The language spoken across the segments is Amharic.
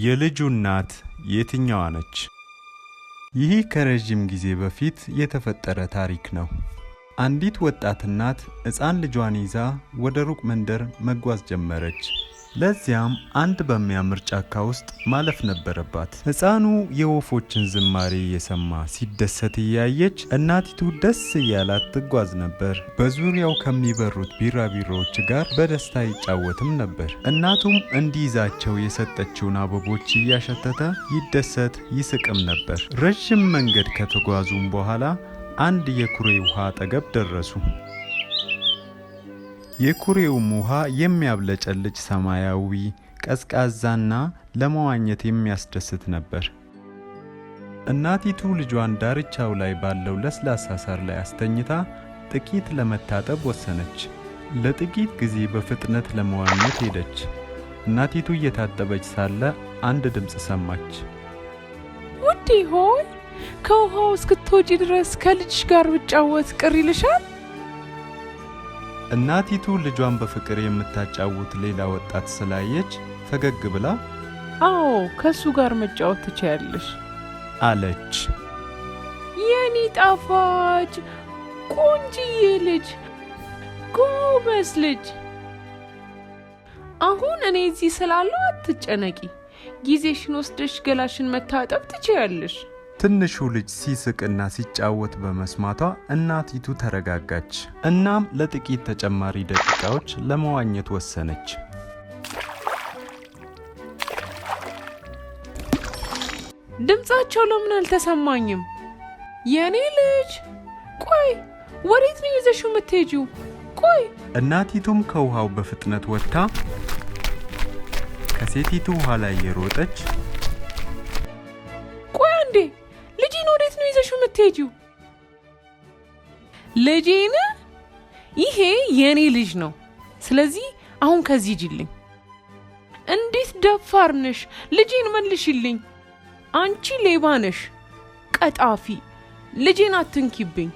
የልጁ እናት የትኛዋ ነች? ይህ ከረዥም ጊዜ በፊት የተፈጠረ ታሪክ ነው። አንዲት ወጣት እናት ሕፃን ልጇን ይዛ ወደ ሩቅ መንደር መጓዝ ጀመረች። ለዚያም አንድ በሚያምር ጫካ ውስጥ ማለፍ ነበረባት። ሕፃኑ የወፎችን ዝማሬ እየሰማ ሲደሰት እያየች እናቲቱ ደስ እያላት ትጓዝ ነበር። በዙሪያው ከሚበሩት ቢራቢሮዎች ጋር በደስታ ይጫወትም ነበር። እናቱም እንዲይዛቸው የሰጠችውን አበቦች እያሸተተ ይደሰት ይስቅም ነበር። ረዥም መንገድ ከተጓዙም በኋላ አንድ የኩሬ ውሃ አጠገብ ደረሱ። የኩሬውም ውሃ የሚያብለጨልጭ ሰማያዊ፣ ቀዝቃዛና ለመዋኘት የሚያስደስት ነበር። እናቲቱ ልጇን ዳርቻው ላይ ባለው ለስላሳ ሳር ላይ አስተኝታ ጥቂት ለመታጠብ ወሰነች። ለጥቂት ጊዜ በፍጥነት ለመዋኘት ሄደች። እናቲቱ እየታጠበች ሳለ አንድ ድምፅ ሰማች። ውዴ ሆይ፣ ከውሃው እስክትወጪ ድረስ ከልጅሽ ጋር ብጫወት ቅር ይልሻል? እናቲቱ ልጇን በፍቅር የምታጫውት ሌላ ወጣት ስላየች ፈገግ ብላ አዎ፣ ከእሱ ጋር መጫወት ትችያለሽ አለች። የኔ ጣፋጭ ቆንጅዬ ልጅ፣ ጎበዝ ልጅ። አሁን እኔ እዚህ ስላለው አትጨነቂ። ጊዜሽን ወስደሽ ገላሽን መታጠብ ትችያለሽ። ትንሹ ልጅ ሲስቅና ሲጫወት በመስማቷ እናቲቱ ተረጋጋች። እናም ለጥቂት ተጨማሪ ደቂቃዎች ለመዋኘት ወሰነች። ድምፃቸው ለምን አልተሰማኝም? የኔ ልጅ፣ ቆይ፣ ወዴት ነው ይዘሽው የምትሄጂው? ቆይ። እናቲቱም ከውሃው በፍጥነት ወጥታ ከሴቲቱ ኋላ እየሮጠች ቆይ አንዴ፣ ልጄን ወዴት ነው ይዘሽው የምትሄጂው? ልጄን? ይሄ የኔ ልጅ ነው። ስለዚህ አሁን ከዚህ ሂጂልኝ። እንዴት ደፋር ነሽ! ልጄን መልሽልኝ! አንቺ ሌባ ነሽ፣ ቀጣፊ! ልጄን አትንኪብኝ!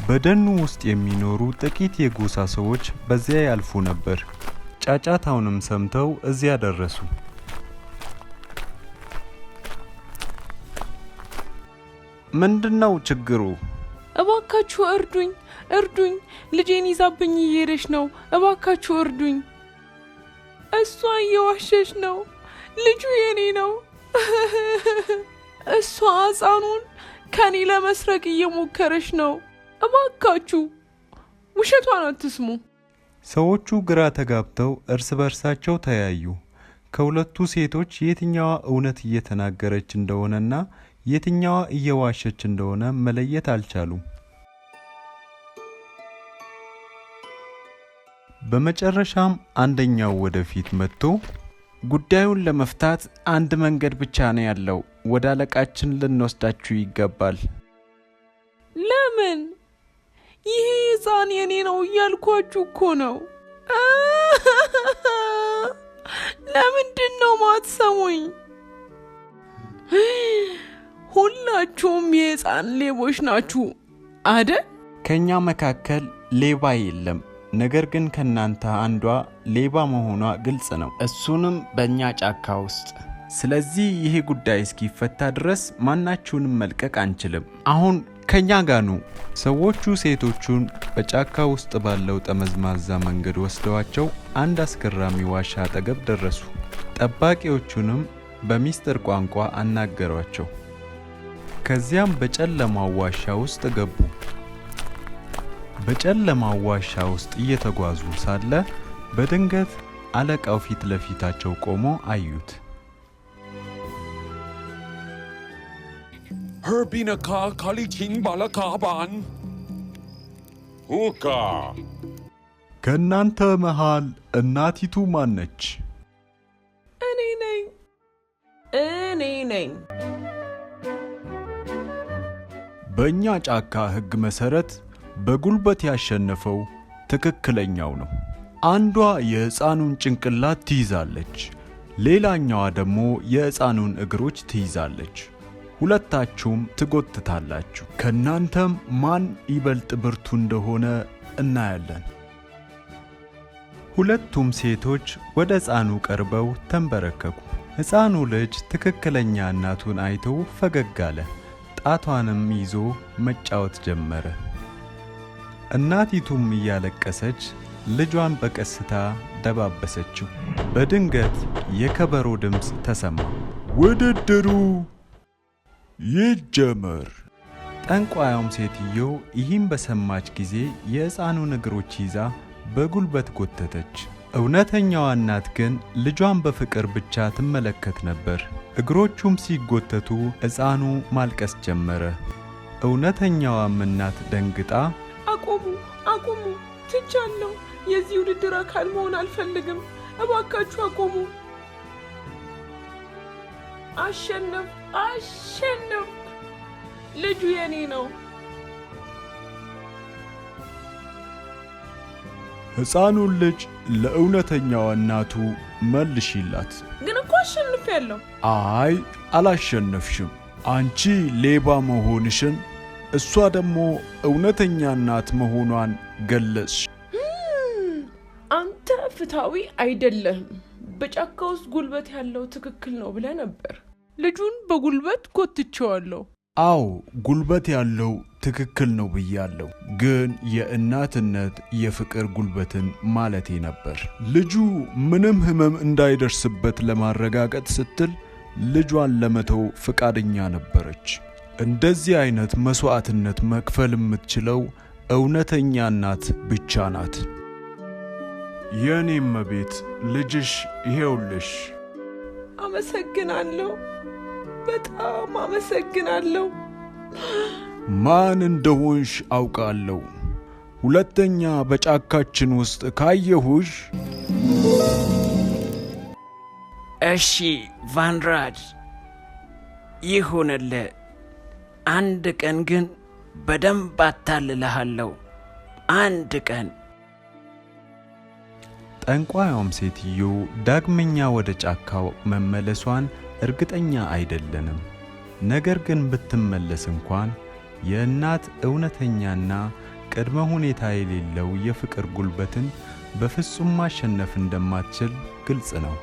በደኑ ውስጥ የሚኖሩ ጥቂት የጎሳ ሰዎች በዚያ ያልፉ ነበር። ጫጫታውንም ሰምተው እዚያ ደረሱ። ምንድነው ችግሩ? እባካችሁ እርዱኝ፣ እርዱኝ! ልጄን ይዛብኝ እየሄደች ነው። እባካችሁ እርዱኝ! እሷ እየዋሸች ነው። ልጁ የኔ ነው። እሷ ሕፃኑን ከኔ ለመስረቅ እየሞከረች ነው። እባካችሁ ውሸቷን አትስሙ። ሰዎቹ ግራ ተጋብተው እርስ በርሳቸው ተያዩ። ከሁለቱ ሴቶች የትኛዋ እውነት እየተናገረች እንደሆነና የትኛዋ እየዋሸች እንደሆነ መለየት አልቻሉም። በመጨረሻም አንደኛው ወደፊት መጥቶ ጉዳዩን ለመፍታት አንድ መንገድ ብቻ ነው ያለው። ወደ አለቃችን ልንወስዳችሁ ይገባል። ለምን? ይሄ ሕፃን የኔ ነው እያልኳችሁ እኮ ነው። ለምንድን ነው ማትሰሙኝ? ሁላችሁም የሕፃን ሌቦች ናችሁ አደል? ከኛ መካከል ሌባ የለም። ነገር ግን ከናንተ አንዷ ሌባ መሆኗ ግልጽ ነው። እሱንም በእኛ ጫካ ውስጥ። ስለዚህ ይሄ ጉዳይ እስኪፈታ ድረስ ማናችሁንም መልቀቅ አንችልም። አሁን ከኛ ጋር ኑ። ሰዎቹ ሴቶቹን በጫካ ውስጥ ባለው ጠመዝማዛ መንገድ ወስደዋቸው አንድ አስገራሚ ዋሻ አጠገብ ደረሱ። ጠባቂዎቹንም በሚስጥር ቋንቋ አናገሯቸው። ከዚያም በጨለማው ዋሻ ውስጥ ገቡ። በጨለማው ዋሻ ውስጥ እየተጓዙ ሳለ በድንገት አለቃው ፊት ለፊታቸው ቆሞ አዩት። Herbinaka Kaliking Balakaban. Huka. ከእናንተ መሃል እናቲቱ ማነች? እኔ ነኝ፣ እኔ ነኝ። በእኛ ጫካ ሕግ መሰረት በጉልበት ያሸነፈው ትክክለኛው ነው። አንዷ የሕፃኑን ጭንቅላት ትይዛለች፣ ሌላኛዋ ደግሞ የሕፃኑን እግሮች ትይዛለች። ሁለታችሁም ትጎትታላችሁ። ከእናንተም ማን ይበልጥ ብርቱ እንደሆነ እናያለን። ሁለቱም ሴቶች ወደ ሕፃኑ ቀርበው ተንበረከኩ። ሕፃኑ ልጅ ትክክለኛ እናቱን አይቶ ፈገግ አለ። ጣቷንም ይዞ መጫወት ጀመረ። እናቲቱም እያለቀሰች ልጇን በቀስታ ደባበሰችው። በድንገት የከበሮ ድምፅ ተሰማ። ውድድሩ ይጀመር። ጠንቋያውም ሴትዮ ይህን በሰማች ጊዜ የሕፃኑን እግሮች ይዛ በጉልበት ጎተተች። እውነተኛዋ እናት ግን ልጇን በፍቅር ብቻ ትመለከት ነበር። እግሮቹም ሲጎተቱ ሕፃኑ ማልቀስ ጀመረ። እውነተኛዋም እናት ደንግጣ አቁሙ፣ አቁሙ! ትቻለሁ። የዚህ ውድድር አካል መሆን አልፈልግም። እባካችሁ አቁሙ! አሸነፍ፣ አሸነፍ! ልጁ የኔ ነው። ሕፃኑን ልጅ ለእውነተኛዋ እናቱ መልሺላት። ግን እኮ አሸንፌያለሁ። አይ፣ አላሸነፍሽም። አንቺ ሌባ መሆንሽን እሷ ደግሞ እውነተኛ እናት መሆኗን ገለጽሽ። አንተ ፍትሐዊ አይደለህም። በጫካ ውስጥ ጉልበት ያለው ትክክል ነው ብለህ ነበር። ልጁን በጉልበት ጎትቼዋለሁ። አዎ፣ ጉልበት ያለው ትክክል ነው ብያለሁ፣ ግን የእናትነት የፍቅር ጉልበትን ማለቴ ነበር። ልጁ ምንም ሕመም እንዳይደርስበት ለማረጋገጥ ስትል ልጇን ለመተው ፈቃደኛ ነበረች። እንደዚህ አይነት መስዋዕትነት መክፈል የምትችለው እውነተኛ እናት ብቻ ናት። የእኔ እመቤት፣ ልጅሽ ይሄውልሽ። አመሰግናለሁ። በጣም አመሰግናለሁ። ማን እንደሆንሽ አውቃለሁ። ሁለተኛ በጫካችን ውስጥ ካየሁሽ። እሺ ቫንራጅ፣ ይሁንልህ። አንድ ቀን ግን በደንብ አታልልሃለሁ። አንድ ቀን። ጠንቋያውም ሴትዮ ዳግመኛ ወደ ጫካው መመለሷን እርግጠኛ አይደለንም። ነገር ግን ብትመለስ እንኳን የእናት እውነተኛና ቅድመ ሁኔታ የሌለው የፍቅር ጉልበትን በፍጹም ማሸነፍ እንደማትችል ግልጽ ነው።